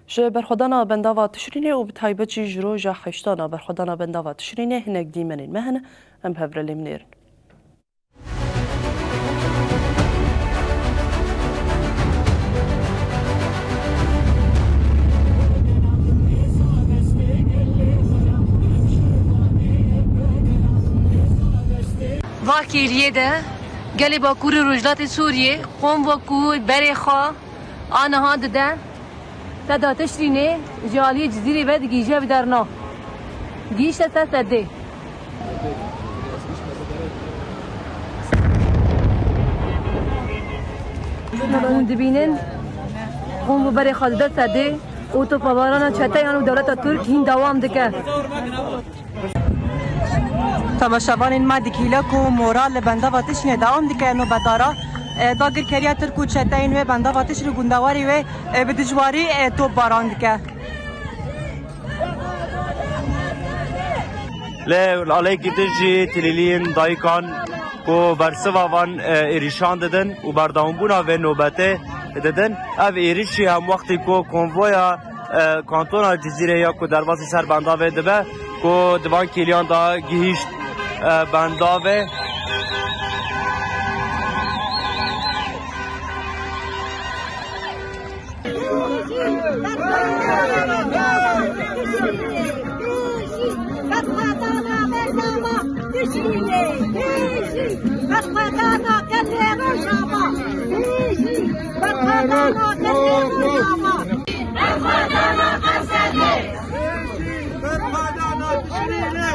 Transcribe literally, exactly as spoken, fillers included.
Ji berxwedana bendava Tişrînê û bi taybet jî ji roja heştana berxwedana bendava Tişrînê hinek dîmenên me hene, em bi hev re lê binêrin. Va kêliyê de gelê Bakur û Rojhilatê Sûriyê qom wekû berê xwe a niha dide. Seda Tişrînê ji aliyê Cizîrê ve digihîje bi derna. Gihîşte ser sedê. Hûn dibînin, hûn bi berê xwe dide sedê û topabarana çeteyan û dewleta Tirk hîn dewam dike. Temaşevanên me dikîle ku moral li bendava Tişrînê dewam dike, nobetdara, e, dagirkeriya Tirk û çeteyên wê bendava Tişrî û gundewarê wê, e, bi dijwarî, e, topbaran dike. Lê aleyekî din jî tilîliyên dayikan ku bersiva van, e, êrîşan didin û berdewambûna vê nobetê didin. Ev êrîş jî hemwextî ku konvoya e, kantona Cizîrê ya ku derbasî ser bendavê dibe, ku di van kêliyan de gihîşt, e, bendavê. Berxwedana Qesedê! Berxwedana Tişrînê!